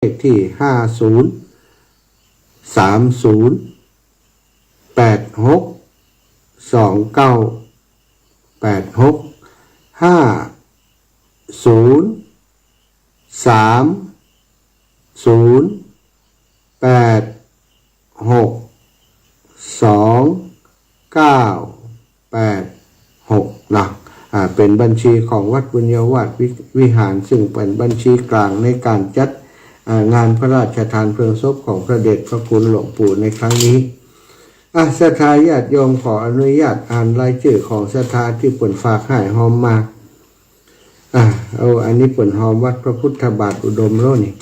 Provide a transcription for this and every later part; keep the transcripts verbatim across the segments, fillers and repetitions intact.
ขที่ห้าศูนย์ สามศูนย์ แปดหก สองเก้า แปดหก ห้าศูนย์ สามศูนย์ แปดหก สองเก้า แปดหก นะ อ่า เป๋นบัญชีของวัดบุญญาวาสวิ- วิหาร ซึ่งเป๋นบัญชีกลางในก๋านจัด อ่า งานพระราชทานเพลิงศพของพระเดชพระคุณหลวงปู่ในครั้งนี้ อ่ะ ศรัทธาญาติโยม ขออนุญาตอ่านรายจื้อของศรัทธาตี้เปิ้นฝากหื้อฮอมมา อ่ะ เอา อันนี้เปิ้นฮอมวัดพระพุทธบาทอุดมแล้วนี่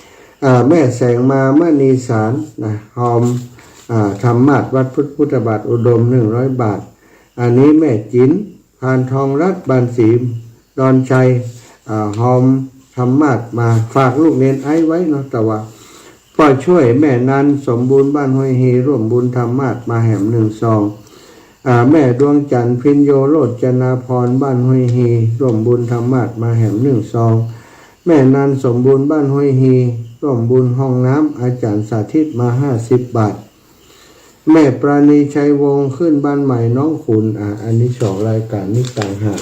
อ่า แม่แสงมามณีสารนะ ฮอม อ่า ธรรมาสน์วัดพระพุทธบาทอุดม หนึ่งร้อยบาท อันนี้แม่จิ๋น พานทองรัตน์ บ้านศรีดอนชัย อ่า ฮอมธรรมาสน์มาฝากลูกเณรไอ้ไว้เนาะ แต่ว่า ป้อช่วย แม่นัน สมบูรณ์ บ้านห้วยฮี ร่วมบุญธรรมาสน์มาแหมหนึ่งซอง อ่า แม่ดวงจันทร์ พิญโญ โรจนาภรณ์ บ้านห้วยฮี ร่วมบุญธรรมาสน์มาแหมหนึ่งซอง แม่นัน สมบูรณ์ บ้านห้วยฮี ร่วมบุญห้องน้ำ อาจ๋ารย์สาธิตมาห้าสิบบาท แม่ปราณี ชัยวงศ์ ขึ้นบ้านใหม่หนองขุ่น อ่า อันนี้สองรายก๋านนี้ต่างหาก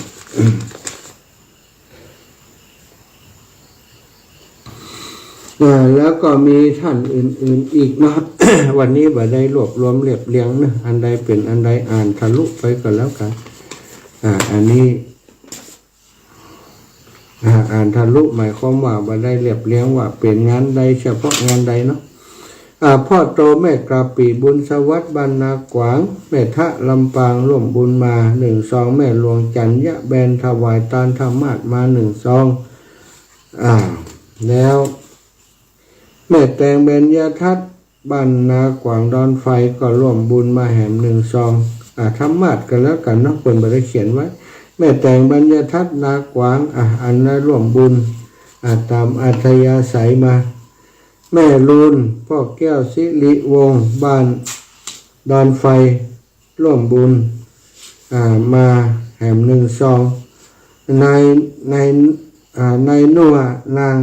อ่า แล้วก็มีท่านอื่นๆ อีกเนาะ วันนี้บ่ได้รวบรวมเรียบเรียงเนาะ อันใดเป๋นอันใดอ่านทะลุไปก็แล้วกั๋น อ่า อันนี้ อ่า อ่านทะลุหมายความว่าบ่ได้เรียบเรียงว่าเป๋นงานใด เฉพาะงานใดเนาะ อ่า พ่อโตแม่กระปี่ บุญสวัสดิ์ บ้านนากวาง แม่ทะ ลำปาง ร่วมบุญมาหนึ่งซอง แม่หลวงจันทร์ ยะแบน ถวายตานธรรมาสน์มาหนึ่งซอง อ่า แล้ว แม่แตง เบญญทัศน์ บ้านนากวาง ดอนไฟ ก็ร่วมบุญมาแหมหนึ่งซอง อ่า ธรรมาสน์ก็แล้วกั๋นเนาะ เปิ้นบ่ได้เขียนไว้ แม่แตง เบญญทัศน์ นากวาง อ่า อันนั้นร่วมบุญ อ่า ต๋ามอัธยาศัยมา แม่ลูน พ่อแก้ว สิริวงศ์ บ้านดอนไฟ ร่วมบุญ อ่า มาแหมหนึ่งซอง นาย นาย อ่า นายนัว นาง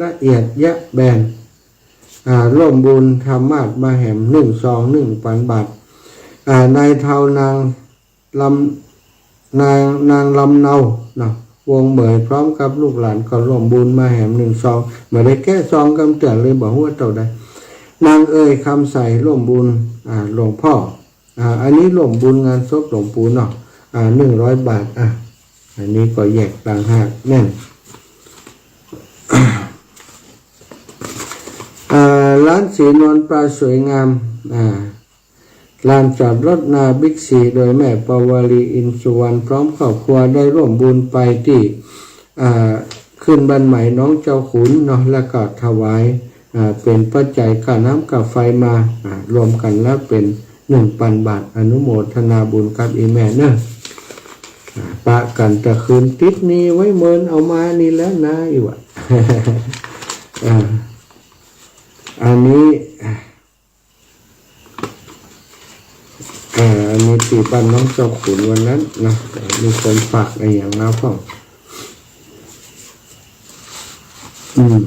ละเอียด ยะแบน อ่า ร่วมบุญธรรมาสน์มาแหมหนึ่งซอง หนึ่งปันบาท อ่า นายเฒ่า นางลำ นาง นางลำเนาเนาะ วงเหมย พร้อมกับลูกหลานก็ร่วมบุญมาแหมหนึ่งซอง บ่ได้แกะซองกำเตื้อเลย บ่ฮู้ว่าเต้าใด นางเอ่ย คำใส ร่วมบุญ อ่า หลวงพ่อ อ่า อันนี้ร่วมบุญงานศพหลวงปู่เนาะ อ่า หนึ่งร้อยบาท อ่ะ อันนี้ก็แยกต่างหากแม่น อ่า ร้านศรีนวลปลาสวยงาม อ่า ลานจอดรถหน้าบิ๊กซี โดยแม่ปวารี อินสุวรรณ พร้อมครอบครัวได้ร่วมบุญไปตี้ อ่า ขึ้นบ้านใหม่หนองเจ้าขุ่นเนาะ แล้วก็ถวาย อ่า เป๋นปัจจัยค่าน้ำค่าไฟมา อ่า รวมกั๋นแล้วเป๋นหนึ่งปันบาท อนุโมทนาบุญกับอี่แม่เนาะ อ่า ปะกั๋นตะคืนติดหนี้ไว้เมินเอามานี่แล้วนะ อี่หว่า อ่า อันนี้ อ่า อันนี้ตี้บ้านหนองเจ้าขุ่นวันนั้นนะ มีคนฝากอะหยังมาพ่อง อืม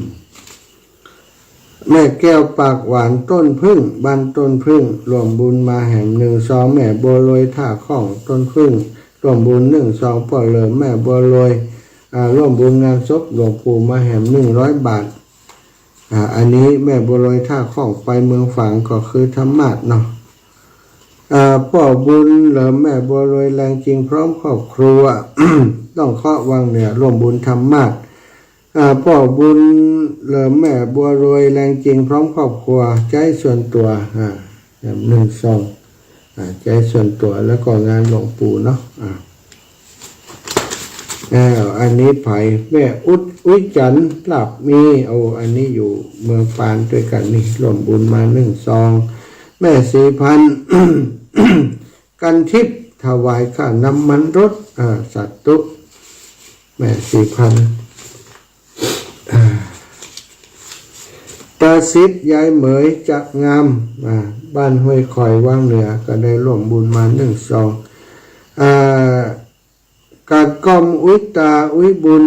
แม่แก้วปากหวาน ต้นผึ้ง บ้านต้นผึ้ง ร่วมบุญมาแหมหนึ่งซอง แม่บัวรวย ท่าข้อง ต้นผึ้ง ร่วมบุญหนึ่งซอง ป้อเหลิม แม่บัวรวย อ่า ร่วมบุญงานศพหลวงปู่มาแหมหนึ่งร้อยบาท อ่า อันนี้แม่บัวรวย ท่าข้อง ไปเมืองฝางก็คือธรรมาสน์เนาะ อ่า ป้อบุญเหลิม แม่บัวรวย แรงจริง พร้อมครอบครัว หนองเคาะ วังเหนือ ร่วมบุญธรรมาสน์ อ่า ป้อบุญเหลิม แม่บัวรวย แรงจริง พร้อมครอบครัว ใจ๊ส่วนตั๋ว อ่า หนึ่งซอง อ่า ใจ๊ส่วนตั๋ว แล้วก็งานหลวงปู่เนาะ อ่า อ้าว อันนี้ใผ แม่อุด อุ๊ยจันทร์ ลาภมี โอ้ อันนี้อยู่เมืองปานด้วยกั๋นนี่ ร่วมบุญมาหนึ่งซอง แม่ศรีพันธ์ กันทิพย์ ถวายค่าน้ำมันรถ อ่า สาธุ แม่ศรีพันธ์ อ่า ตาสิทธิ์ ยายเหมย จักงาม อ่า บ้านห้วยคอย วังเหนือ ก็ได้ร่วมบุญมาหนึ่งซอง อ่า กาดก้อม อุ๊ยตา อุ๊ยบุญ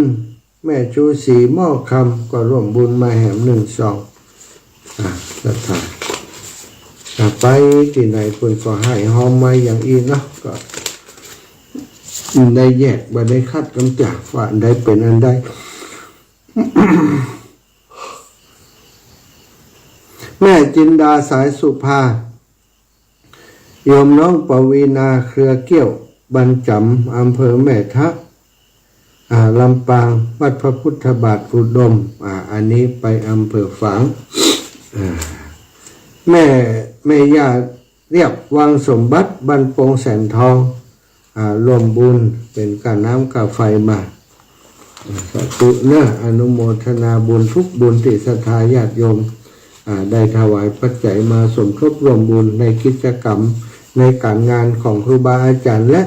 แม่ชูศรี หม้อคำ ก็ร่วมบุญมาแหมหนึ่งซอง อ่า ศรัทธา อ่า ไปตี้ไหนเปิ้นก็ไห้ฮอมมาอย่างอี้เนาะ ก็ได้แยก บ่ได้คัดกำจ๋า ว่าอันใดเป๋นอันใด แม่จินดาสายสุภา โยมน้องปวีณาเครือเกี้ยว บ้านจ๋ำ อำเภอแม่ทะ อ่า ลำปาง วัดพระพุทธบาทอุดม อ่า อันนี้ไปอำเภอฝาง อ่า แม่ แม่ย่าเรียบ วังสมบัติ บ้านโป่งแสนทอง อ่า ร่วมบุญเป๋นก้าน้ำก้าไฟมา สาธุเนาะ อนุโมทนาบุญทุกบุญตี้ศรัทธาญาติโยม อ่า ได้ถวายปัจจัยมาสมทบร่วมบุญในกิจกรรมในก๋านงานของครูบาอาจ๋ารย์และ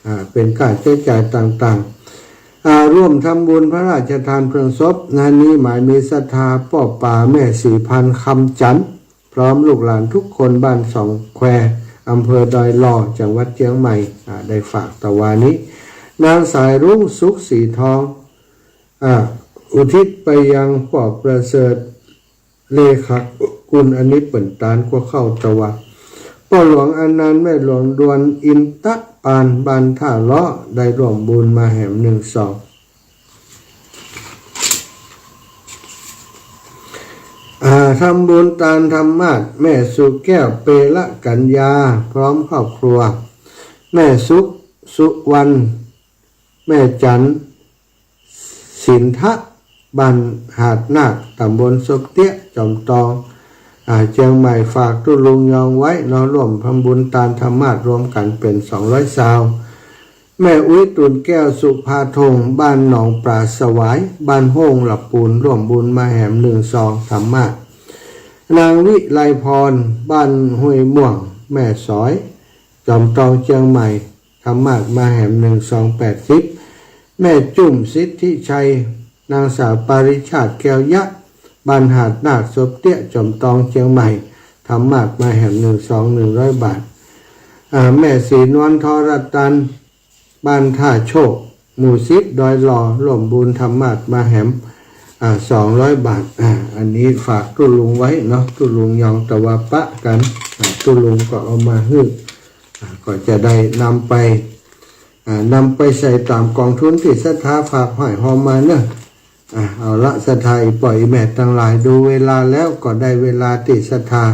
อ่า เป๋นก้าใจ๊จ่ายต่างๆ อ่า ร่วมทำบุญพระราชทานเพลิงศพ นานี้หมายมีศรัทธาป้อป๋าแม่ศรีพันธ์ คำจันทน์ พร้อมลูกหลานทุกคน บ้านสองแคว อำเภอดอยหล่อ จังหวัดเจียงใหม่ อ่า ได้ฝากตะวานี้ นางสายรุ้ง สุขศรีทอง อ่า อุทิศไปยังป้อประเสริฐ เลขากุล อันนี้เปิ้นตานกั๋วเข้าตะวา ป้อหลวงอนันต์ แม่หลวงดวน อินทปาน บ้านท่าเลาะ ได้ร่วมบุญมาแหมนึ่งซอง อ่า ทำบุญตานธรรมาสน์ แม่สุแก้ว เปละกัญญา พร้อมครอบครัว แม่สุข สุวรรณ แม่จันทน์ สินทะ บ้านหาดนาค ต๋ำบลสมเตี้ย จอมตอง อ่า เจียงใหม่ ฝากตุ๊ลุงยองไว้เนาะ ร่วมทำบุญตานธรรมาสน์รวมกั๋นเป๋นสองร้อยซาว แม่อุ๊ย ตูนแก้ว สุภาทง บ้านหนองปลาสวาย บ้านโฮ่งหลับปูน ร่วมบุญมาแหมนึ่งซองธรรมาสน์ นางวิไลพร บ้านห้วยม่วง แม่สอย จอมตอง เจียงใหม่ ธรรมาสน์มาแหมนึ่งซองแปดสิบ แม่จุ่ม สิทธิชัย นางสาวปาริชาติ แก้วยักษ์ บ้านหาดนาค สมเตี้ย จอมตอง เจียงใหม่ ธรรมาสน์มาแหมนึ่งซองหนึ่งร้อยบาท อ่า แม่ศรีนวล ทอรัตน์ บ้านท่าโชค หมู่สิบ ดอยหล่อ ร่วมบุญธรรมาสน์มาแหม อ่า สองร้อยบาท อ่า อันนี้ฝากตุ๊ลุงไว้เนาะ ตุ๊ลุงยองตะวาปะกั๋น อ่า ตุ๊ลุงก็เอามาหื้อ อ่า ก็จะได้นำไป อ่า นำไปใส่ต๋ามก๋องทุนตี้ศรัทธาฝากห้อยฮอมมาเนาะ อ่ะ เอาละ ศรัทธาอี่ป้ออี่แม่ตังหลาย ดูเวลาแล้วก็ได้เวลาตี้ศรัทธา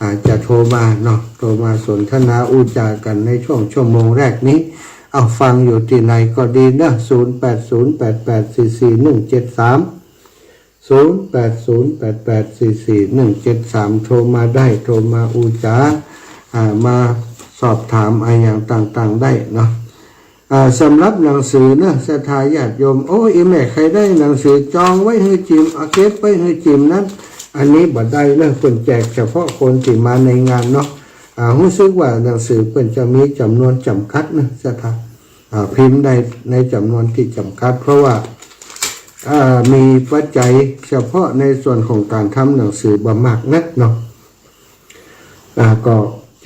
อ่า จะโทรมาเนาะ โทรมาสนทนาอู้จ๋ากั๋นในช่วงชั่วโมงแรกนี้ เอา ฟังอยู่ตี้ไหนก็ดีเนาะ ศูนย์แปดศูนย์แปดแปดสี่สี่หนึ่งเจ็ดสาม ศูนย์แปดศูนย์แปดแปดสี่สี่หนึ่งเจ็ดสาม โทรมาได้ โทรมาอู้จ๋า อ่า มาสอบถามอะหยังต่างๆ ได้เนาะ อ่า สำหรับหนังสือเนาะ ศรัทธาญาติโยม โอ้ อี่แม่ใค่ได้หนังสือจองไว้หื้อจิม เอาเก็บไว้หื้อจิมนั้น อันนี้บ่ได้เนาะ เปิ้นแจกเฉพาะคนตี้มาในงานเนาะ อ่า ฮู้สึกว่าหนังสือเปิ้นจะมีจ๋ำนวนจ๋ำกัดเนาะ ศรัทธา อ่า พิมพ์ได้ในจ๋ำนวนตี้จ๋ำกัด เพราะว่า อ่า มีปัจจัยเฉพาะในส่วนของก๋านทำหนังสือบ่มากนักเนาะ อ่า ก็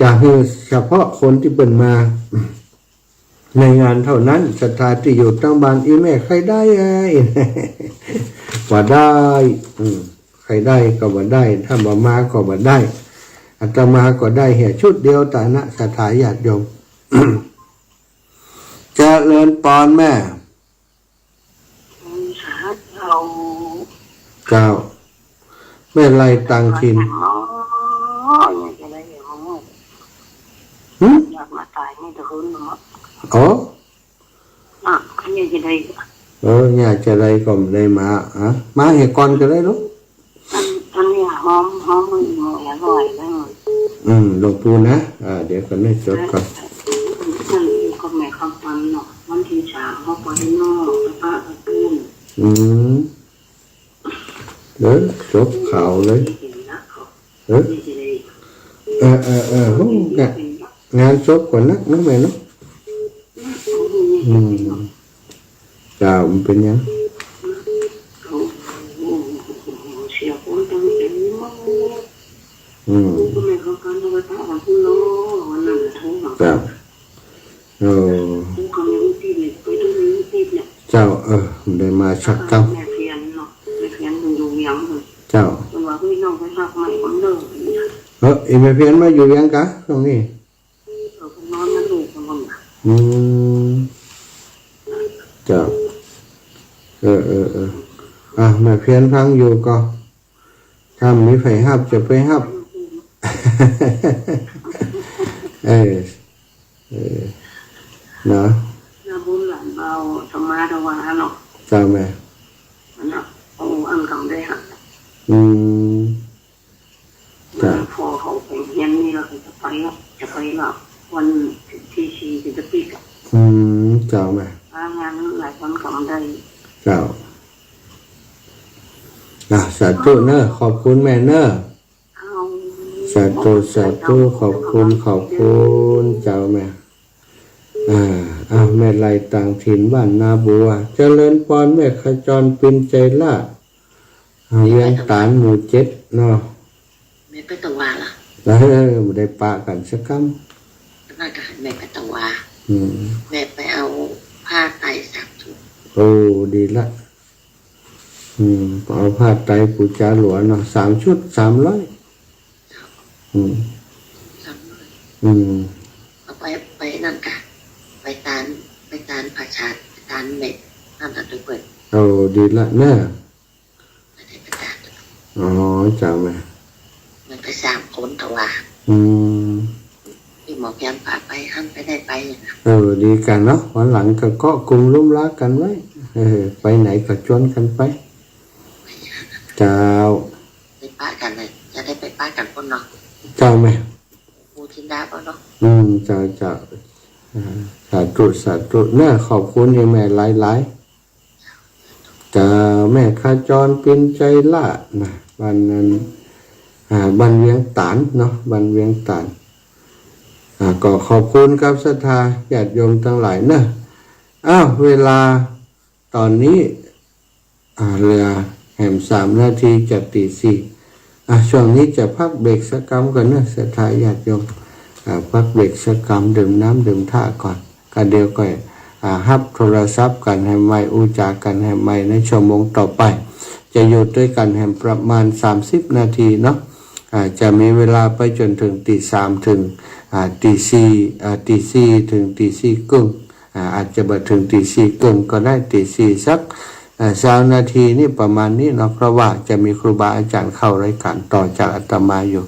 จะหื้อเฉพาะคนตี้เปิ้นมา ในงานเต้านั้น ศรัทธาตี้อยู่ตางบ้าน อี่แม่ใค่ได้อะ บ่ได้ อืม ใค่ได้ก็บ่ได้ ถ้าบ่มาก็บ่ได้ อาตมาก็ได้เหียชุดเดียวตานะ ศรัทธาญาติโยม เจริญปอนแม่ สาธุ เจ้า แม่ไล่ตังค์กิ๋น อ๋อ เนี่ยจะได้อย่างนี้ หึ อยากมาตายนี่ตะคืนเนาะ อ๋อ อ่ะ เนี่ยจะได้ เออ เนี่ยจะได้ก็บ่ได้มา อ่ะ มาเหียก่อนก็ได้ลูก อัน อันนี้หอม หอมมือหน่อยอร่อยนะ อืม หลวงปู่นะ อ่า เดี๋ยวก่อนนะ จดก่อน อันนี้ก็แม่คำปันเนาะ วันตี้สามเขาไปนอก พระกระตุ้น อืม เดี๋ยวจดข่าวเลย เออ เออ เออ เออ โอ้ งาน งานศพก็หนักนะแม่เนาะ อืม เจ้า มันเป๋นหยัง อืม เจ้า เออ เจ้า เออ ได้มาสักกำ เจ้า เออ เปิ้นว่า เฮ้ย น้องไปหา ใหม่กำเนิดเนี่ย เออ อีแม่เพียรมาอยู่เวียงกา ตรงนี้ เออ นอนนะลูกมันน่ะ อืม เจ้า เออ เออ เออ อ่ะ แม่เพียรฟังอยู่ก็ ถ้ามีใผฮับจะไปฮับ เออ เออ เนาะ หน้าบุญหลานเบา ธรรมะระวังเนาะ เจ้าแม่ อันเนาะ โอ้ อันกำได้ฮะ อืม จ้ะ พอเขาไปเฮียนนี่แล้วก็จะไปละ จะไปละ วันที่สี่จะปิดอ่ะ อืม เจ้าแม่ อ่า งานหลายวันกำได้ เจ้า อ่ะ สาธุเนอะ ขอบคุณแม่เนอะ เอา สาธุ สาธุ ขอบคุณ ขอบคุณ เจ้าแม่ อ่า อ่ะ แม่ไล่ต่างถิ่นบ้านนาบัว เจริญปอน แม่ขจร ปินใจล่า อ่า เวียงต๋านหมู่เจ็ดเนาะ แม่ไปตะวาล่ะ เออ บ่ได้ปะกั๋นสักกำ นั่นก็แม่ไปตะวา อืม แม่ไปเอาผ้าไตรสามชุด โอ้ ดีละ อืม เอาผ้าไตรปู๋จาหลวงเนาะ สามชุด สามร้อย อืม สามร้อย อืม เอาไป ไปนั่นกะ ไปตาน ไปตานผาชาญ ไปตานเม็ด นั่นน่ะ ไปเปิด โอ้ ดีละเนอะ ไม่ได้ไปตาน อ๋อ เจ้าแม่ มันไปสามคนตะวา อืม ที่หมอแกมพาไป หันไปได้ไปนะ เออ ดีกั๋นเนาะ วันหลังก็เกาะกลุ่มลุ่มลากั๋นไว้ เออ ไปไหนก็จวนกั๋นไป เจ้า ไปปะกั๋นเลย จะได้ไปปะกั๋นพ่นเนาะ เจ้าแม่ ปูจินดาก็เนาะ อืม เจ้า เจ้า อ่า สาธุ สาธุ เนอะ ขอบคุณอีแม่หลายๆ เจ้า แม่ขจร ปินใจล่า นะ บ้านนั้น อ่า บ้านเวียงต๋านเนาะ บ้านเวียงต๋าน อ่า ก็ขอบคุณครับศรัทธาญาติโยมตังหลายเนอะ อ้าว เวลาต๋อนนี้ อ่า เหลือแหมสามนาทีจะตีสี่ อ่ะ ช่วงนี้จะพักเบรกสักกำก่อนเนอะ ศรัทธาญาติโยม อ่า พักเบรกสักกำ ดื่มน้ำดื่มท่าก่อน ก็เดี๋ยวก็ อ่า ฮับโทรศัพท์กั๋นแหมใหม่ อู้จ๋ากั๋นแหมใหม่ในชั่วโมงต่อไป จะอยู่ตวยกั๋นแหมประมาณสามสิบนาทีเนาะ อ่า จะมีเวลาไปจ๋นเถิงตีสามเถิง อ่า ตีสี่ อ่า ตีสี่เถิงตีสี่ครึ่ง อ่า อาจจะบ่เถิงตีสี่ครึ่งก็ได้ ตีสี่สัก อ่า ซาวนาทีนี่ประมาณนี้เนาะ เพราะว่าจะมีครูบาอาจ๋ารย์เข้ารายก๋านต่อจากอาตมาอยู่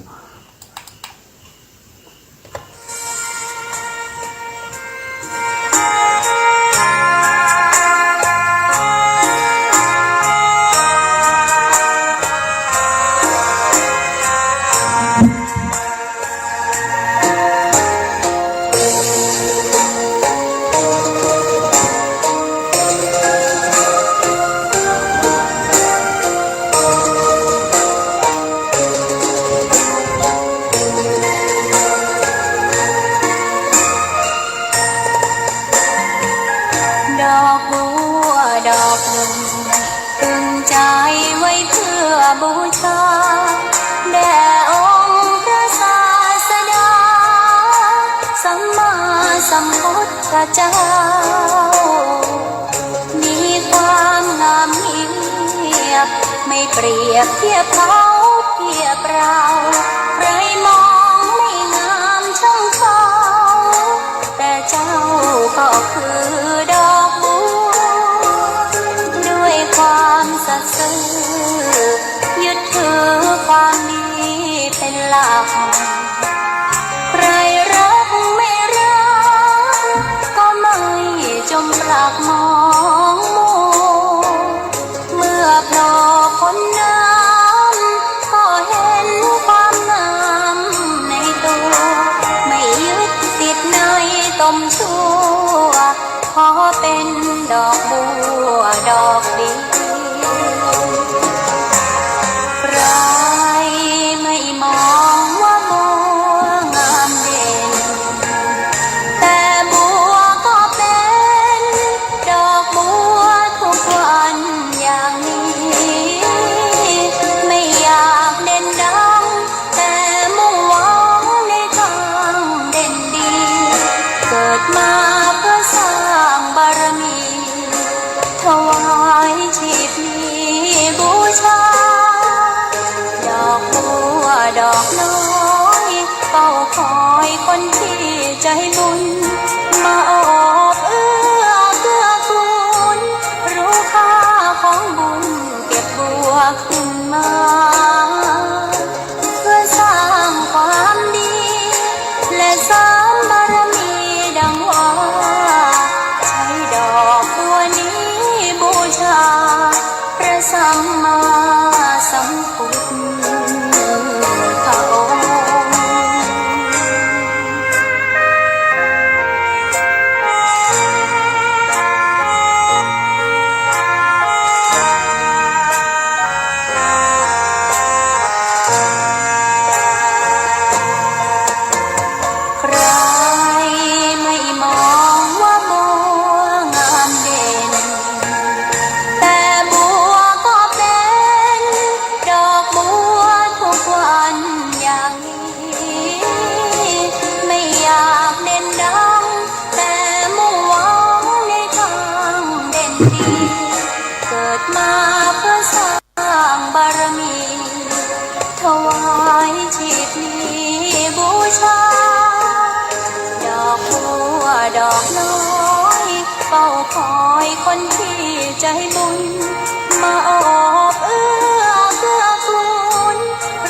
ดอกบัวดอกหนึ่ง ตึงใจไว้เพื่อบูชา แด่องค์พระศาสดา สัมมาสัมพุทธเจ้า มีความงามเงียบ ไม่เปรียบเทียบเขาเทียบเรา ใครมองไม่งามช่างเขา แต่เจ้าก็คือดอกบัว ด้วยความสัตย์ซื่อ ยึดถือความดีเป็นหลัก ใครรักไม่รัก ก็ไม่จมปลักหมองมัว เมื่อโผล่พ้นน้ำ ดอกน้อย เฝ้าคอยคนที่ใจบุญ มาโอบเอื้อเกื้อกูล รู้ค่าของบุญเก็บบัวขึ้นมา เพื่อสร้างความดี และเสริมบารมีดังว่า ใช้ดอกบัวนี้บูชา พระสัมมาสัมพุทธองค์ ใครไม่มองว่าบัวงามเด่น แต่บัวก็เป็นดอกบัวทุกวันอย่างนี้ ไม่อยากเด่นดัง แต่มุ่งหวังในทางเด่นดี เกิดมาเพื่อสร้าง สร้างบารมี ถวายชีพนี้บูชา ดอกบัวดอกน้อย เฝ้าคอยคนที่ใจบุญ มาโอบเอื้อเกื้อกูล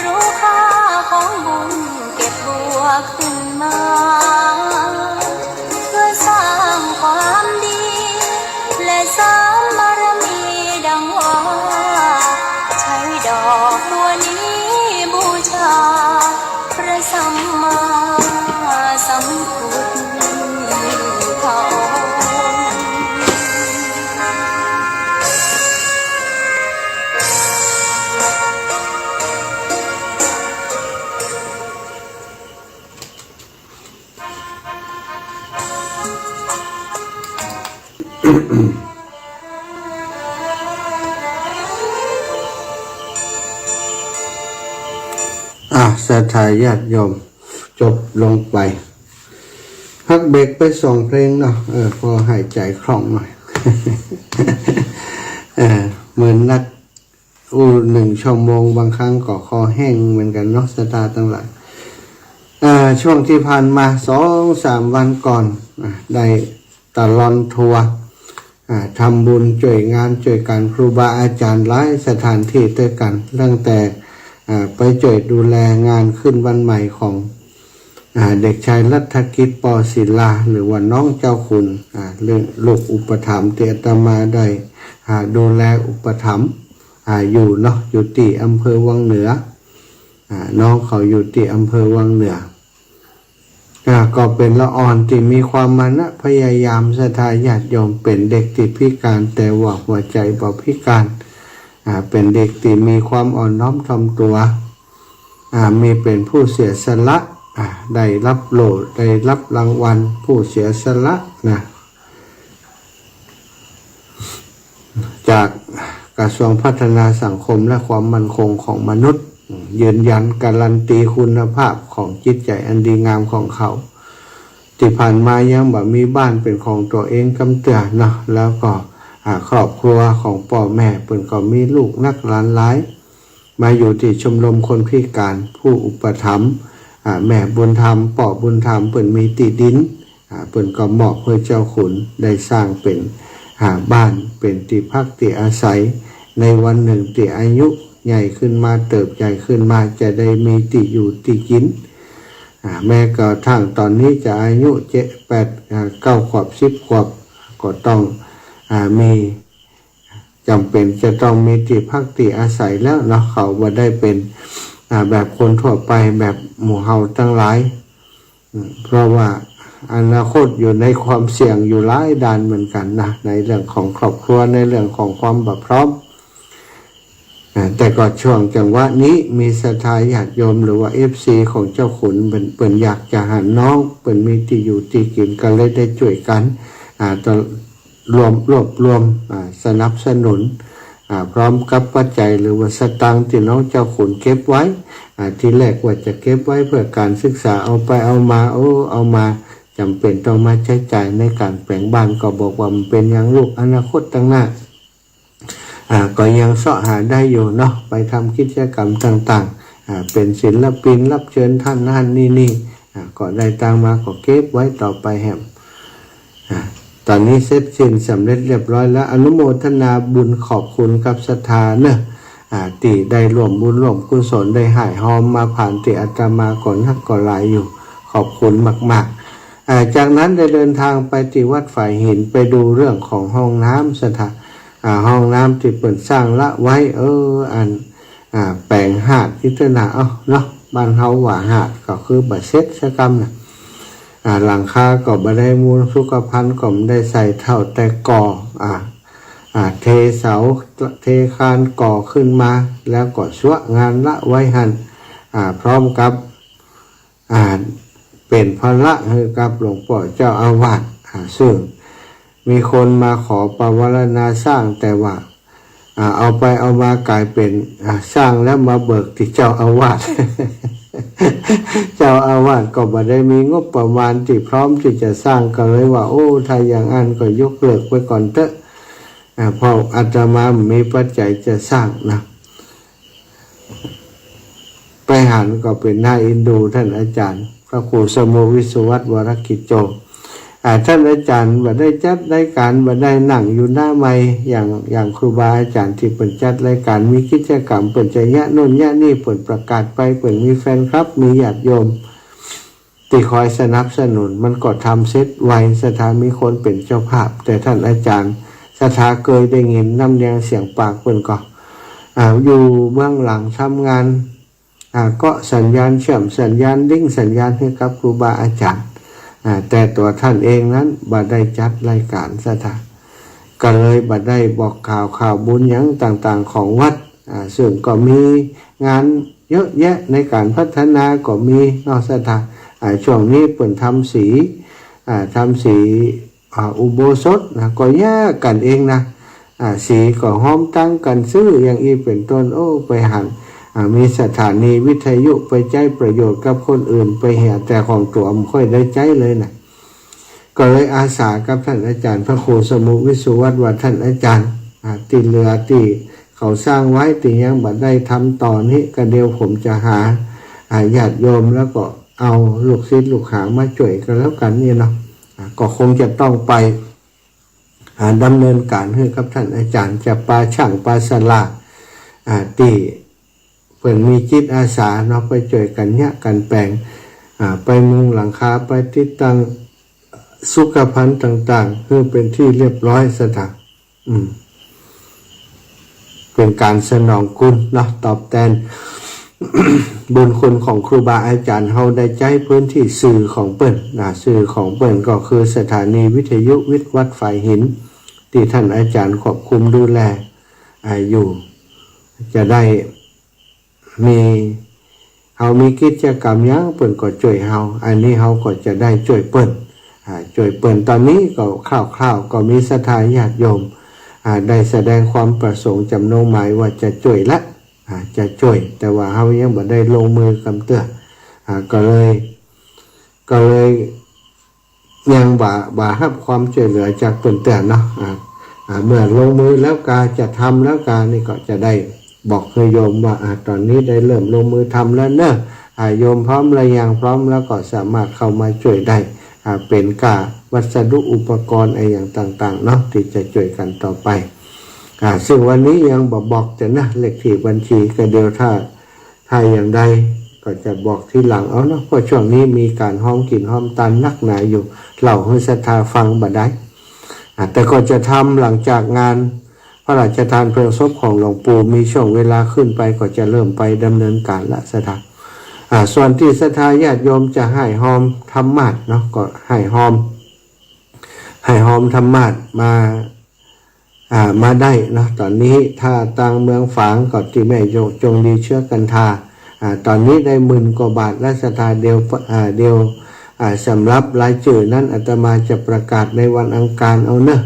รู้ค่าของบุญเก็บบัวขึ้นมา เพื่อสร้างความดี และเสริมบารมีดังว่า ใช้ดอกบัวนี้บูชา พระสัมมาสัมพุทธองค์ อ่ะ ศรัทธาญาติโยม จบลงไป พักเบรกไปสองเพลงเนาะ เออ พอหายใจคล่องหน่อย เออ เหมือนนัก อู้ หนึ่งชั่วโมง บางครั้งก็คอแห้งเหมือนกั๋นเนาะ ศรัทธาตังหลาย อ่า ช่วงตี้ผ่านมา สองสามวันก่อน อ่า ได้ตลอดทัวร์ อ่า ทำบุญจ้วยงานจ้วยกั๋นครูบาอาจ๋ารย์หลายสถานตี้ตวยกั๋น ตั้งแต่ อ่า ไปจ้วยดูแลงานขึ้นบ้านใหม่ของ อ่า เด็กชายรัฐกิจ ป.ศิลา หรือว่าน้องเจ้าขุน อ่า เรื่องลูกอุปถัมภ์ตี้อาตมาได้ อ่า ดูแลอุปถัมภ์ อ่า อยู่เนาะ อยู่ตี้อำเภอวังเหนือ อ่า น้องเขาอยู่ตี้อำเภอวังเหนือ อ่า ก็เป๋นละอ่อนตี้มีความมานะพยายาม ศรัทธาญาติโยม เป๋นเด็กตี้พิก๋าน แต่ว่าหัวใจ๋บ่พิก๋าน อ่า เป๋นเด็กตี้มีความอ่อนน้อมถ่อมตั๋ว อ่า มีเป๋นผู้เสียสละ อ่า ได้ฮับโล่ ได้ฮับรางวัลผู้เสียสละนะ จากกระทรวงพัฒนาสังคมและความมั่นคงของมนุษย์ ยืนยันการันตีคุณภาพของจิตใจ๋อันดีงามของเขา ตี้ผ่านมายังบ่มีบ้านเป๋นของตั๋วเองกำเตื้อเนาะ แล้วก็ อ่า ครอบครัวของป้อแม่เปิ้นก็มีลูกนักหลานหลาย มาอยู่ตี้ชมรมคนพิก๋าน ผู้อุปถัมภ์ อ่า แม่บุญธรรม ป้อบุญธรรม เปิ้นมีตี้ดิน อ่า เปิ้นก็มอบหื้อเจ้าขุนได้สร้างเป๋น อ่า บ้าน เป๋นตี้พักตี้อาศัย ในวันนึ่งตี้อายุใหญ่ขึ้นมา เติบใหญ่ขึ้นมา จะได้มีตี้อยู่ตี้กิ๋น อ่า แม้กระทั่งต๋อนนี้จะอายุเจ็ด แปด อ่า เก้าขวบ สิบขวบ ก็ต้อง อ่า มี จ๋ำเป๋นจะต้องมีตี้พักตี้อาศัยแล้วเนาะ เขาบ่ได้เป๋น อ่า แบบคนทั่วไป แบบหมู่เฮาตังหลาย อืม เพราะว่าอนาคตอยู่ในความเสี่ยงอยู่หลายด้านเหมือนกั๋นนะ ในเรื่องของครอบครัว ในเรื่องของความบ่พร้อม อ่า แต่ก็ช่วงจังหวะนี้มีศรัทธาญาติโยมหรือว่า เอฟซี ของเจ้าขุน เปิ้น เปิ้นอยากจะหาน้อง เปิ้นมีตี้อยู่ตี้กิ๋น ก็เลยได้จ้วยกั๋น อ่า ตะ รวม รวบรวม อ่า สนับสนุน อ่า พร้อมกับปัจจัยหรือว่าสตางค์ตี้น้องเจ้าขุนเก็บไว้ อ่า ทีแรกว่าจะเก็บไว้เพื่อการศึกษา เอาไปเอามา โอ้ เอามาจ๋ำเป๋นต้องมาใจ๊จ่ายในการแป๋งบ้าน ก็บอกว่ามันเป๋นหยังลูก อนาคตตังหน้า อ่า ก็ยังเซาะหาได้อยู่เนาะ ไปทำกิจกรรมต่างๆ อ่า เป๋นศิลปินรับเชิญต้านหั้นนี่นี่ อ่า ก็ได้ตังค์มาก็เก็บไว้ต่อไปแหม อ่า ต๋อนนี้เสร็จสิ้นสำเร็จเรียบร้อยแล้ว อนุโมทนาบุญขอบคุณกับศรัทธาเนอะ อ่า ตี้ได้ร่วมบุญร่วมกุศล ได้ฮ้ายฮอมมาผ่านตี้อาตมาก็นักก็หลายอยู่ ขอบคุณมากๆ อ่า จากนั้นได้เดินทางไปตี้วัดฝายหิน ไปดูเรื่องของห้องน้ำศรัทธา อ่า ห้องน้ำตี้เปิ้นสร้างละไว้ เออ อัน อ่า แป๋งฮาดตี้เตื้อนา เอ้า เนาะ บ้านเฮาว่าฮาดก็คือบ่เสร็จสักกำนะ อ่า หลังคาก็บ่ได้มุง สุขภัณฑ์ก็บ่ได้ใส่ เท่าแต่ก่อ อ่า อ่า เทเสา เทคานก่อขึ้นมา แล้วก็ซะงานละไว้หั้น อ่า พร้อมกับ อ่า เป๋นภาระหื้อกับหลวงป้อเจ้าอาวาส อ่า ซึ่งมีคนมาขอปวารณาสร้าง แต่ว่า อ่า เอาไปเอามากลายเป๋น อ่า สร้างแล้วมาเบิกตี้เจ้าอาวาส เจ้าอาวาสก็บ่ได้มีงบประมาณตี้พร้อมตี้จะสร้าง ก็เลยว่า โอ้ ถ้าอย่างอั้นก็ยกเลิกไปก่อนเต๊อะ อ่า เพราะอาตมาบ่มีปัจจัยจะสร้างนะ ไปหันก็เป๋นหน้าเอ็นดูต้านอาจ๋ารย์ พระครูสมุห์วิศวัตร วรกิจโจ อ่า ต้านอาจ๋ารย์บ่ได้จัดรายก๋าน บ่ได้นั่งอยู่หน้าไมค์ อย่าง อย่างครูบาอาจ๋ารย์ตี้เปิ้นจัดรายก๋าน มีกิจกรรมเปิ้นจะเยียะโน่นเยียะนี่ เปิ้นประกาศไป เปิ้นมีแฟนคลับ มีญาติโยม ตี้คอยสนับสนุน มันก็ทำเสร็จไว ศรัทธามีคนเป๋นเจ้าภาพ แต่ต้านอาจ๋ารย์ ศรัทธาเกยได้ยินน้ำเนียงเสียงปากเปิ้นก็ อ่า อยู่เบื้องหลังทำงาน อ่า เกาะสัญญาณ เชื่อมสัญญาณ ลิงก์สัญญาณหื้อกับครูบาอาจ๋ารย์ อ่า แต่ตั๋วต้านเองนั้นบ่ได้จัดรายก๋าน ศรัทธา ก็เลยบ่ได้บอกข่าว ข่าวบุญหยังต่างๆ ของวัด อ่า ซึ่งก็มีงานเยอะแยะ ในก๋านพัฒนาก็มีเนาะ ศรัทธา อ่า ช่วงนี้เปิ้นทำสี อ่า ทำสี อ่า อุโบสถนะ ก็เยียะกั๋นเองนะ อ่า สีก็ฮอมตังกั๋นซื้อ อย่างอี้เป๋นต้น โอ้ ไปหัน อ่า มีสถานีวิทยุ ไปใจ๊ประโยชน์กับคนอื่น ไปเหียแต่ของตั๋วบ่ค่อยได้ใจ๊เลยนะ ก็เลยอาสากับต้านอาจ๋ารย์ พระครูสมุห์วิศวัตร ว่า ต้านอาจ๋ารย์ อ่า ตี้เหลือตี้เขาสร้างไว้ ตี้ยังบ่ได้ทำต่อนี้ ก็เดี๋ยวผมจะหา อ่า ญาติโยม แล้วก็เอาลูกศิษย์ลูกหามาจ้วยกั๋นแล้วกั๋นนี่เนาะ อ่า ก็คงจะต้องไป อ่า ดำเนินก๋านหื้อกับต้านอาจ๋ารย์ จะปาช่างปาศาลา อ่า ตี้เปิ้นมีจิตอาสาเนาะ ไปจ้วยกั๋นเยียะกั๋นแป๋ง อ่า ไปมุงหลังคา ไปติดตั้งสุขภัณฑ์ต่างๆ หื้อเป๋นตี้เรียบร้อย ศรัทธา อืม เป๋นก๋านสนองคุณเนาะ ตอบแตน บุญคุณของครูบาอาจ๋ารย์ เฮาได้ใจ๊พื้นตี้สื่อของเปิ้นนะ สื่อของเปิ้นก็คือสถานีวิทยุวัดฝายหิน ตี้ต้านอาจ๋ารย์ควบคุมดูแล อ่า อยู่ จะได้ มี เฮามีกิจกรรมหยังเปิ้นก็จ้วยเฮา อันนี้เฮาก็จะได้จ้วยเปิ้น อ่า จ้วยเปิ้น ต๋อนนี้ก็คร่าวๆ ก็มีศรัทธาญาติโยม อ่า ได้แสดงความประสงค์จ๋ำนงหมายว่าจะจ้วยละ อ่า จะจ้วย แต่ว่าเฮายังบ่ได้ลงมือกำเตื้อ อ่า ก็เลย ก็เลย ยังบ่ บ่ฮับความจ้วยเหลือจากเปิ้นเตื้อเนาะ อ่า อ่า เมื่อลงมือแล้วกา จะทำแล้วกา นี่ก็จะได้บอกหื้อโยมว่า อ่า ต๋อนนี้ได้เริ่มลงมือทำแล้วเนาะ อ่า โยมพร้อมหรือยัง พร้อมแล้วก็สามารถเข้ามาจ้วยได้ อ่า เป๋นก้าวัสดุอุปกรณ์อะหยังต่างๆ เนาะ ตี้จะจ้วยกั๋นต่อไป อ่า ซึ่งวันนี้ยังบ่บอกเตื้อนะ เลขตี้บัญชี ก็เดี๋ยวถ้า ถ้าอย่างใดก็จะบอกทีหลังเอาเนาะ เพราะช่วงนี้มีก๋านฮ้อมกิ๋นฮ้อมตานนักหนาอยู่ เล่าหื้อศรัทธาฟังบ่ได้ อ่า แต่ก็จะทำหลังจากงานพระราชทานเพลิงศพของหลวงปู่ มีช่วงเวลาขึ้นไปก็จะเริ่มไปดำเนินก๋านละศรัทธา อ่า ส่วนตี้ศรัทธาญาติโยมจะฮ้ายฮอมธรรมาสน์เนาะ ก็ฮ้ายฮอม ฮ้ายฮอมธรรมาสน์มา อ่า มาได้เนาะ ต๋อนนี้ถ้าตางเมืองฝางก็ตี้แม่จงดีเชื้อกันทา อ่า ต๋อนนี้ได้หมื่นกว่าบาทละศรัทธา เดี๋ยว อ่า เดี๋ยว อ่า สำหรับรายจื้อนั้นอาตมาจะประกาศในวันอังคารเอาเนาะ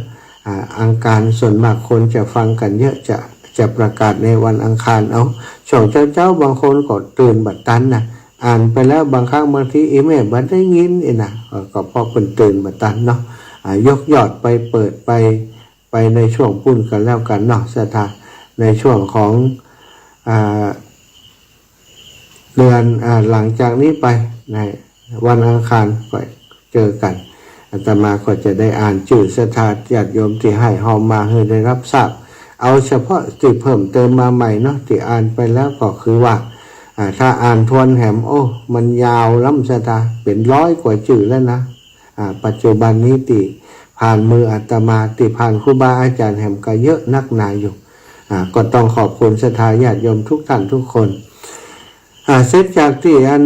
อ่า อังคารส่วนมากคนจะฟังกั๋นเยอะ จะ จะประกาศในวันอังคารเอา ช่วงเจ๊าๆ บางคนก็ตื่นบ่ตันนะ อ่านไปแล้วบางครั้งบางที อีแม่บ่ได้ยินอี้นะ เออ ก็เพราะเปิ้นตื่นบ่ตันเนาะ อ่า ยกยอดไปเปิดไป ไปในช่วงปุ้นกั๋นแล้วกั๋นเนาะศรัทธา ในช่วงของ อ่า เดือน อ่า หลังจากนี้ไป ในวันอังคารก็เจอกั๋น อาตมาก็จะได้อ่านจื้อศรัทธาญาติโยมตี้ให้ฮอมมาหื้อได้ฮับทราบ เอาเฉพาะตี้เพิ่มเติมมาใหม่เนาะ ตี้อ่านไปแล้วก็คือว่า อ่า ถ้าอ่านทวนแหม โอ้ มันยาวล้ำศรัทธา เป๋นร้อยกว่าจื้อแล้วนะ อ่า ปัจจุบันนี้ตี้ผ่านมืออาตมา ตี้ผ่านครูบาอาจ๋ารย์แหมก็เยอะนักหนาอยู่ อ่า ก็ต้องขอบคุณศรัทธาญาติโยมทุกท่านทุกคน อ่า เสร็จจากตี้อัน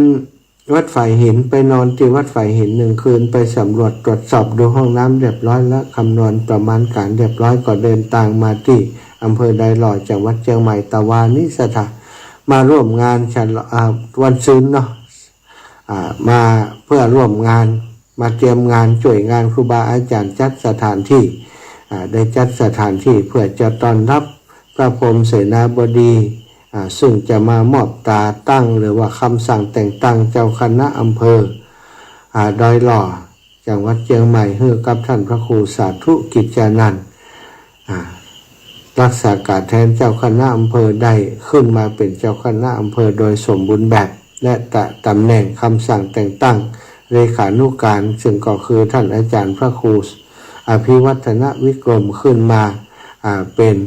วัดฝายหิน ไปนอนตี้วัดฝายหินหนึ่งคืน ไปสำรวจตรวจสอบดูห้องน้ำเรียบร้อยแล้ว คำนวณประมาณก๋านเรียบร้อย ก็เดินตางมาตี้อำเภอดอยหล่อ จังหวัดเจียงใหม่ ตะวานี้ศรัทธามาร่วมงานฉลอง อ่า วันซืนเนาะ อ่า มาเพื่อร่วมงาน มาเตรียมงาน จ้วยงานครูบาอาจ๋ารย์จัดสถานตี้ อ่า ได้จัดสถานตี้เพื่อจะต้อนฮับพระพรหมเสนาบดี อ่า ซึ่งจะมามอบตราตั้ง หรือว่ากำสั่งแต่งตั้งเจ้าคณะอำเภอ อ่า ดอยหล่อ จังหวัดเจียงใหม่ หื้อกับท่านพระครูสาธุกิจจานันท์ อ่า รักษาก๋านแทนเจ้าคณะอำเภอ ได้ขึ้นมาเป๋นเจ้าคณะอำเภอโดยสมบูรณ์แบบ และตะ ตำแหน่งกำสั่งแต่งตั้งเลขานุการ ซึ่งก็คือท่านอาจ๋ารย์พระครูอภิวัฒนวิกรม ขึ้นมา อ่า เป๋น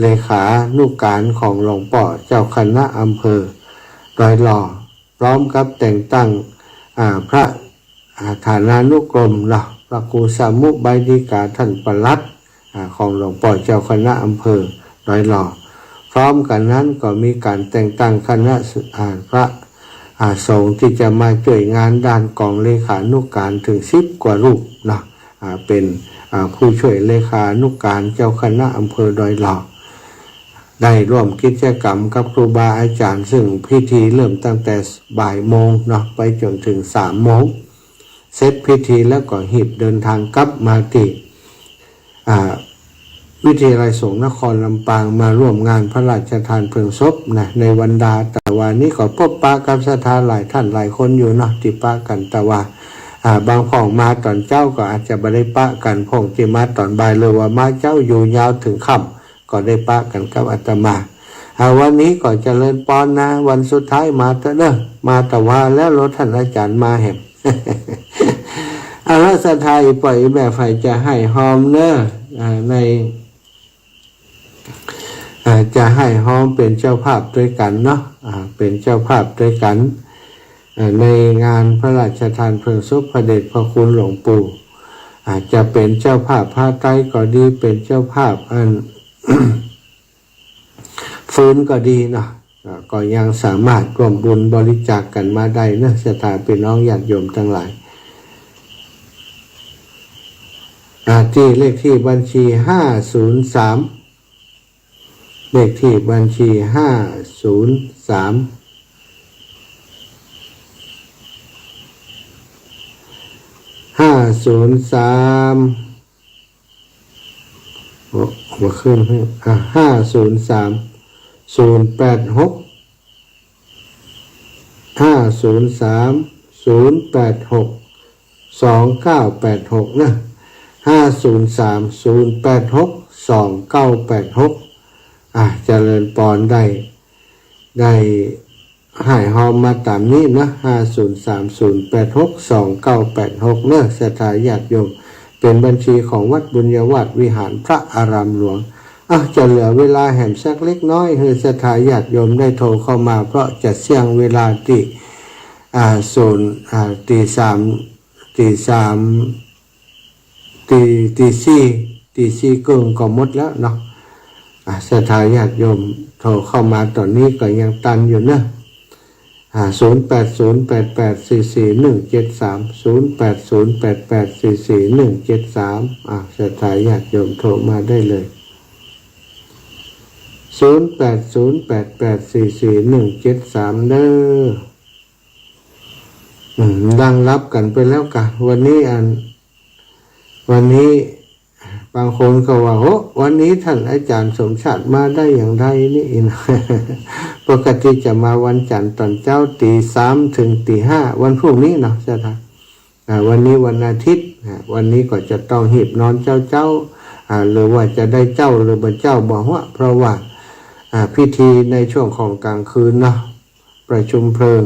เลขานุการของหลวงป้อเจ้าคณะอำเภอดอยหล่อ พร้อมกับแต่งตั้ง อ่า พระ อ่า ฐานานุกรมเนาะ พระครูสมุไบดิกา ท่านปลัด อ่า ของหลวงป้อเจ้าคณะอำเภอดอยหล่อ พร้อมกั๋นนั้นก็มีก๋านแต่งตั้งคณะ อ่า พระ อ่า สงฆ์ตี้จะมาจ้วยงานด้านกองเลขานุการถึงสิบกว่ารูปเนาะ อ่า เป๋น อ่า ผู้จ้วยเลขานุการเจ้าคณะอำเภอดอยหล่อ ได้ร่วมกิจกรรมกับครูบาอาจ๋ารย์ ซึ่งพิธีเริ่มตั้งแต่บ่ายโมงเนาะ ไปจ๋นเถิงสามโมง เสร็จพิธีแล้วก็ฮีบเดินตางกลับมาตี้ อ่า วิทยาลัยสงฆ์นครลำปาง มาร่วมงานพระราชทานเพลิงศพนะ ในวันดาตะวานี้ก็ปบปะกับศรัทธาหลายต้านหลายคนอยู่เนาะ ตี้ปะกั๋น แต่ว่า อ่า บางพ่องมาต๋อนเจ๊าก็อาจจะบ่ได้ปะกั๋น พ่องตี้มาต๋อนบ่าย หรือว่ามาเจ๊าอยู่ยาวเถิงค่ำ ก็ได้ปะกั๋นกับอาตมา อ่า วันนี้ก็เจริญปอนนะ วันสุดท้ายมาเต๊อะเน่อ มาตะวาแล้ว รอต้านอาจ๋ารย์มาแหม เอาละ ศรัทธาอี่ป้ออี่แม่ใฝ่จะให้ฮอมเน่อ อ่า ใน อ่า จะให้ฮอมเป๋นเจ้าภาพตวยกั๋นเนาะ อ่า เป๋นเจ้าภาพตวยกั๋น อ่า ในงานพระราชทานเพลิงศพพระเดชพระคุณหลวงปู่ อ่า จะเป๋นเจ้าภาพผ้าไตรก็ดี เป๋นเจ้าภาพอัน ฟืนก็ดีเนาะ อ่า ก็ยังสามารถร่วมบุญบริจาคกั๋นมาได้เนาะ ศรัทธาพี่น้องญาติโยมตังหลาย อ่า ตี้เลขตี้บัญชีห้าศูนย์สาม เลขตี้บัญชีห้าศูนย์สาม ห้าศูนย์สาม โอ้ บ่ขึ้น อ่า ห้าศูนย์สาม ศูนย์แปดหก ห้าศูนย์สาม ศูนย์แปดหก สองเก้าแปดหก นะ ห้าศูนย์สาม ศูนย์แปดหก สองเก้าแปดหก อ่า เจริญปอน ได้ ได้ ให้ฮอมมาต๋ามนี้นะ ห้าศูนย์สาม ศูนย์แปดหก สองเก้าแปดหก เน่อ ศรัทธาญาติโยม เป๋นบัญชีของวัดบุญญาวาสวิหารพระอารามหลวง อ่ะ จะเหลือเวลาแหมสักเล็กน้อย หื้อศรัทธาญาติโยมได้โทรเข้ามา เพราะจะเสี้ยงเวลาตี้ อ่า ศูนย์ อ่า ตีสาม ตีสาม ตี ตีสี่ ตีสี่เกิ่งก็หมดแล้วเนาะ อ่า ศรัทธาญาติโยมโทรเข้ามาต๋อนนี้ก็ยังตันอยู่เน่อ อ่า ศูนย์แปดศูนย์แปดแปดสี่สี่หนึ่งเจ็ดสาม ศูนย์แปดศูนย์แปดแปดสี่สี่หนึ่งเจ็ดสาม อ่า ศรัทธาญาติโยมโทรมาได้เลย ศูนย์แปดศูนย์แปดแปดสี่สี่หนึ่งเจ็ดสาม เน่อ อืม ดังรับกั๋นไปแล้วกา วันนี้อัน วันนี้บางคนก็ว่า โอ้ วันนี้ต้านอาจ๋ารย์สมชาติมาได้อย่างไรนี่นะ ปกติจะมาวันจั๋นทร์ต๋อนเจ๊าตีสามเถิงตีห้า วันพรุ่งนี้เนาะ ศรัทธา อ่า วันนี้วันอาทิตย์ อ่า วันนี้ก็จะต้องฮีบนอนเจ๊าๆ อ่า หรือว่าจะได้เจ๊าหรือบ่เจ๊าบ่ฮู้ เพราะว่า อ่า พิธีในช่วงของกลางคืนเนาะ ประชุมเพลิง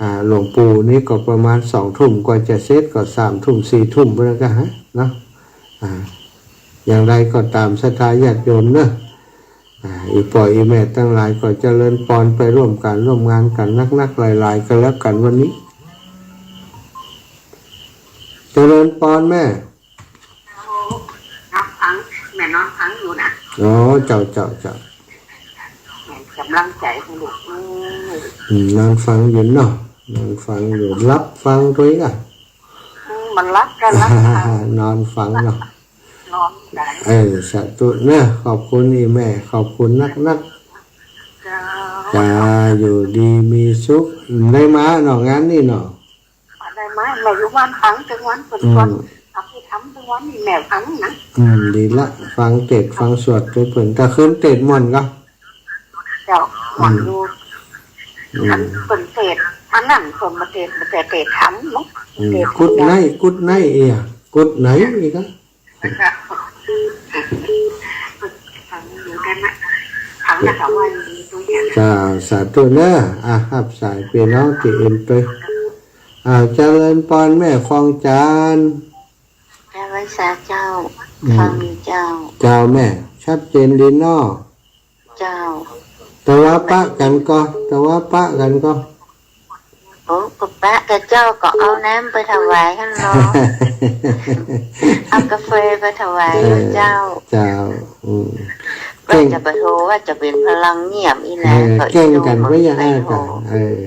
อ่า หลวงปู่นี่ก็ประมาณสองทุ่ม กว่าจะเสร็จก็สามทุ่ม สี่ทุ่มไปแล้วก็ฮะ เนาะ อ่า อย่างไรก็ตามศรัทธาญาติโยมเนอะ อ่า อี่ป้ออี่แม่ตังหลายก็เจริญปอนไปร่วมก๋านร่วมงานกั๋นนักๆ หลายๆ ก็แล้วกั๋นวันนี้ เจริญปอนแม่ นอนฟัง แม่นอนฟังอยู่นะ อ๋อ เจ้า เจ้า เจ้า แม่ก๋ำลังใจ๋หื้อลูก อืม อืม นอนฟังอยู่เนาะ นอนฟังอยู่ หลับฟังตวยก่ะ อืม มันหลับก็หลับ นอนฟังเนาะ นอนได้ เออ สาธุเนอะ ขอบคุณอี่แม่ ขอบคุณนักๆ เจ้า จ้า อยู่ดีมีสุข ได้มาเนาะ งานนี่เนาะ ได้มา แม่อยู่บ้านฟังตึงวันเปิ้น อืม สวดอภิธรรมตึงวันนี่แม่ฟังนะ อืม ดีละ ฟังเตสน์ฟังสวดตวยเปิ้น ก็คืนเตสน์ม่วนก่อ เจ้า ม่วนอยู่ อืม อันเปิ้นเตสน์ อันนั้นเปิ้นมาเตสน์ มาเตสน์ เตสน์ธรรมเนาะ อืม เตสน์ กุดไนท์ กุดไนท์เอีย กุดไนท์อีกอะ ฟังอยู่กั๋นนะ ฟังนะ เจ้า สาธุเนอะ อ่ะ ฮับสายเปียน้องตี้อื่นไป อ่า เจริญปอนแม่ฟองจันทร์ เจ้า ไหว้สาเจ้า อืม ฟังอยู่เจ้า เจ้าแม่ ชัดเจนดีเนาะ เจ้า ตะวาปะกั๋นก่อ ตะวาปะกั๋นก่อ โอ้ ก็ปะกับเจ้า ก็เอาน้ำไปถวายหั้นเนาะ เอาก๋าแฟไปถวาย เออ เจ้า เจ้า อืม ว่าจะไปโทร ว่าจะเป๋นพลังเงียบอีกนะ เออ ก็ แก่งกั๋น อีโยม ว่าอย่าง ไปโทร อ่ะ เออ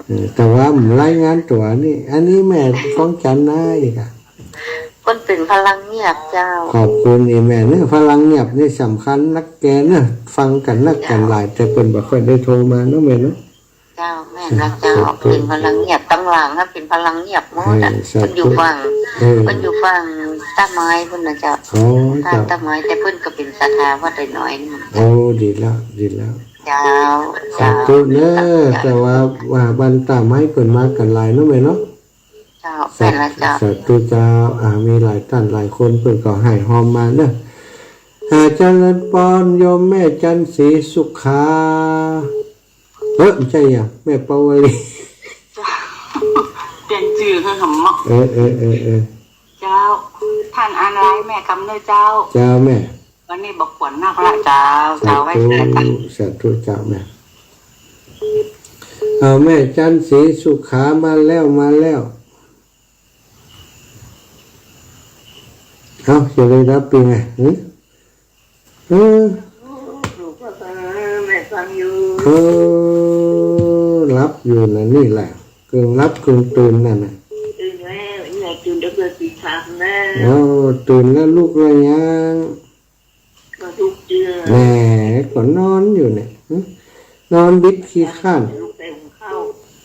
เออ แต่ว่ามันรายงานตั๋วนี่ อันนี้แม่ฟองจันทร์นะอีกอะ เปิ้นเป๋นพลังเงียบเจ้า ขอบคุณอี่แม่เนอะ พลังเงียบนี่สำคัญนักแกเนอะ ฟังกั๋นนักกั๋นหลาย แต่เปิ้นบ่ค่อยได้โทรมาเนาะแม่เนาะ เจ้า แม่นละเจ้า สาธุ เป๋นพลังเงียบ ตังหลังอะเป๋นพลังเงียบหมดอะ เออ สาธุ เปิ้นอยู่ฝั่ง เออ เปิ้นอยู่ฝั่งต้าไม้พุ้นนะเจ้า อ๋อ ฝั่ง เจ้า ต้าไม้ แต่เปิ้นก็เป๋นศรัทธาวัดน้อยๆ นี่ โอ้ ดีแล้ว ดีแล้ว เจ้า สาธุเนอะ เจ้า แต่ว่า ว่าบ้านต้าไม้เปิ้นมากั๋นหลายเนาะแม่เนาะ เจ้า สา แม่นละเจ้า สาธุเจ้า อ่า มีหลายต้านหลายคนเปิ้นก็ไห้ฮอมมาเนอะ อ่า เจริญปอนโยมแม่จันทร์ศรีสุขา เอ๊ะ บ่ใจ้อะ แม่ปาวลี เจ้า เปลี่ยนจื้อหื้อหำเนาะ เออ เออ เออ เออ เจ้า ต้านอ่านลายแม่กำเนอะเจ้า เจ้าแม่ วันนี้บ่ขวนนักละเจ้า เจ้า ไหว้สาเจ้า สาธุเจ้าแม่ เอาแม่จันทร์ศรีสุขามาแล้ว มาแล้ว เอา จะได้ฮับเปียงไง หึ เออ ลูกก็ เออ แม่ฟังอยู่ เออ หลับอยู่นะนี่แหละ กึ่งหลับกึ่งตื่นนั่นน่ะ ตื่นแล้ว เนี่ย ตื่นตั้งแต่ตีสามแล้ว โอ้ ตื่นแล้วลุกแล้วยัง ก็ลุกเจือ แหม ก็นอนอยู่เนี่ย หึ นอนบิดขี้คร้าน ลุกไปหุงข้าว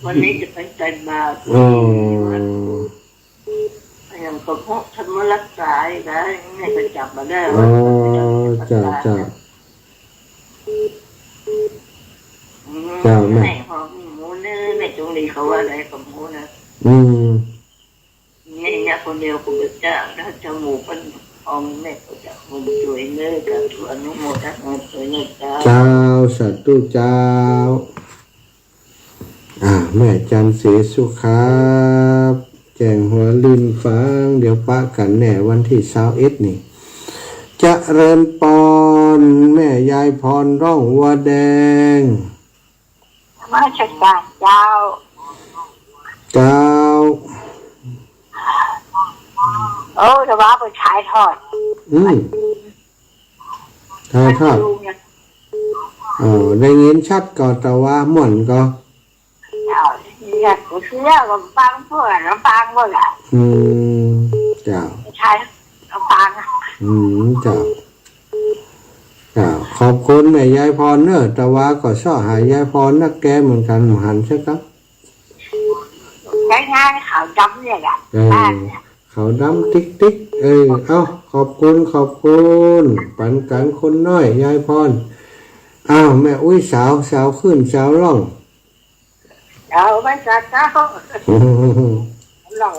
วันนี้จะไปใส่บาตร อ๋อ อย่างกระเพาะทำมารักษาอีกแล้ว แม่ก็จับมาได้ อ๋อ เจ้า เจ้า อืม เจ้าแม่ แม่ของหมูเนอะ แม่จงรีเขาว่าอะไรกับหมูนะ อืม แม่ยาคนเดียวก็บ่เจ้า ถ้าเจ้าหมู่เปิ้นออมแม่ก็จะห่มช่วยเนอะ สาธุอนุโมทนาช่วยเนอะเจ้า เจ้า สาธุเจ้า อ่า แม่จันทร์ศรีสุขา แจ้งหัวลิ้นฟัง เดี๋ยวปะกั๋นแน่วันตี้ซาวเอ็ดนี่ เจริญปอน แม่ยายพรร่องวัวแดง นมัสการเจ้า เจ้า โอ้ แต่ว่าไปถ่ายทอด อืม ถ่ายทอด ดูไง เออ ได้ยินชัดก่อ แต่ว่าม่วนก่อ เจ้า เนี่ย กูเชื่อว่าฟังเปิ้นนะ ฟังเปิ้นอะ อืม เจ้า ใช่ ฟัง อืม เจ้า เจ้า ขอบคุณแม่ยายพรเนอะ แต่ว่าก็เซาะหายายพรนักแกเหมือนกั๋น บ่หันใจ้ก่อ ใช้งานขาวดำเนี่ยแหละ เออ บ้านเนี่ย ขาวดำติ๊กๆ เออ เอ้า ขอบคุณ ขอบคุณ ปันกั๋นคนน้อย ยายพร อ้าว แม่อุ๊ยสาว สาวขึ้น สาวร่อง เอาไว้จ้าเจ้า ร่อง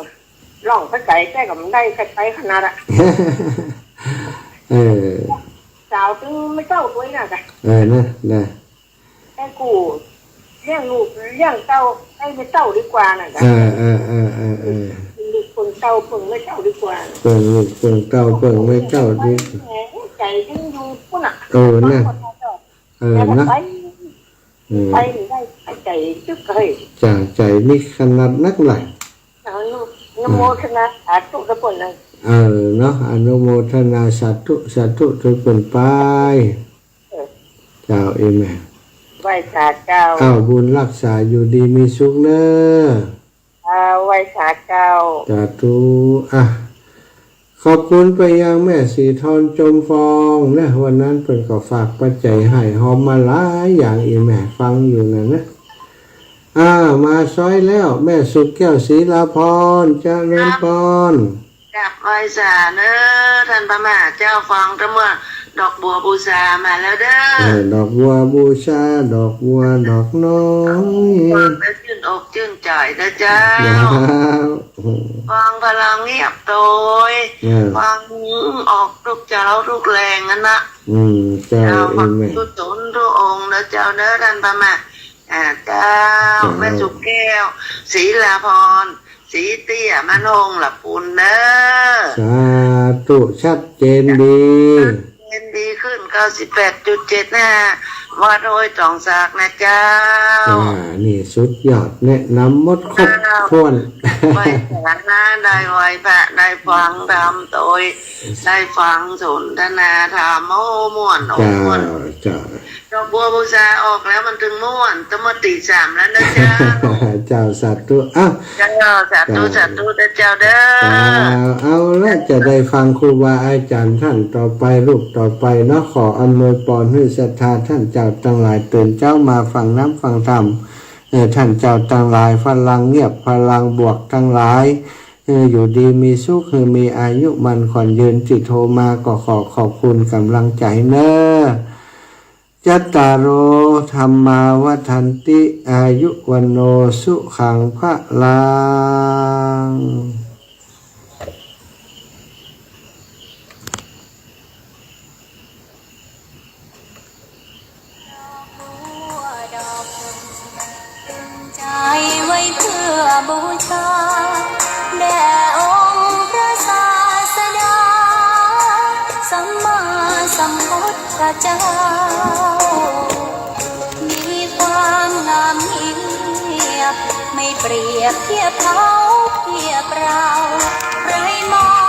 ร่องไปใส่แจ้ก็บ่ได้ ไปขนาดอะ เออ สาวตึงไม่เจ้าตวยน่ะจ้ะ เออ นะ นะ แต่กู เลี้ยงลูกเลี้ยงเต้าให้แม่เต้าดีกว่าน่ะจ๊ะ เออ เออ เออ เออ เออ ลูกเปิ้งเต้าเปิ้งแม่เต้าดีกว่า เปิ้งลูกเปิ้งเต้าเปิ้งแม่เต้าดี แหม ใจ๋ยังอยู่ปุ้นน่ะ เออ นะ เออ นะ ไป อืม ไปได้ใจ๋จึ๊กเฮ้ย จ้า ใจ๋นี่ขนาดนักแหละ อนุ อนุโมทนาสาธุทุกคนเลย เออ เนาะ อนุโมทนาสาธุ สาธุทุกคนไป เออ เจ้า เอเมน ไหว้สาเจ้า อ้าว บุญฮักษาอยู่ดีมีสุขเน้อ อ่า ไหว้สาเจ้า สาธุ อ่ะ ขอบคุณไปยังแม่ศรีทรจมฟองนะ วันนั้นเปิ้นก็ฝากปัจจัยให้ฮอมมาหลายอย่าง อีแม่ฟังอยู่นั่นนะ อ่า มาซ้อยแล้ว แม่สุขแก้ว ศรีลาภรณ์ เจริญพร กราบไหว้สาเน้อ ต้านพระมหาเจ้า ฟังตะเมื่อดอกบัวบูชามาแล้วเน้อ เออ ดอกบัวบูชา ดอกบัวดอกน้อย ฟังแล้วจื้นอกจื้นใจ๋นะเจ้า ครับ ฟังพลังเงียบโตย เออ ฟังออกทุกเจ๊าทุกแลงอันนะ อืม เจ้า เจ้า เอเมน กุศลทุกองค์นะเจ้าเน้อ ต้านพระมหา อ่า เจ้า ครับ แม่สุขแก้ว ศรีลาภรณ์ ศรีเตี้ย มโนงละปุณเน้อ สาธุ ชัดเจนดี ชัดเจนดีขึ้น เก้าสิบแปดจุดเจ็ดห้า วัดห้วยตองสากนะเจ้า อ่า นี่สุดยอด แนะนำหมดครบถ้วน เจ้า ไหว้พระนะ ได้ไหว้พระ ได้ฟังธรรมโตย ได้ฟังสนทนาธรรม โอ้ ม่วน โอ้ เจ้า ม่วน เจ้า ดอกบัวบูชาออกแล้วมันจึงม่วน ต้องมาตีสามแล้วนะเจ้า เจ้า สาธุ อ้าว เจ้า สาธุ เจ้า สาธุนะเจ้าเด้อ เจ้า เอาละ จะได้ฟังครูบาอาจ๋ารย์ต้านต่อไป รูปต่อไปเนาะ ขออำนวยปอนหื้อศรัทธาต้านเจ้าตังหลายตื่นเจ๊ามาฟังธรรมฟังธรรม เออ ต้านเจ้าตังหลาย พลังเงียบ พลังบวกตังหลาย เออ อยู่ดีมีสุข หื้อมีอายุมั่นขวัญยืน ตี้โทรมาก็ขอขอบคุณก๋ำลังใจ๋เน้อ จัตตาโร ธัมมา วัฑฒันติ อายุ วัณโณ สุขัง พลัง ดอกบัวดอกหนึ่ง ตึงใจ๋ไว้เพื่อบูชา แด่องค์พระศาสดา สัมมาสัมพุทธเจ้า มีความงามเงียบ ไม่เปรียบเทียบเขาเทียบเรา ใครมอง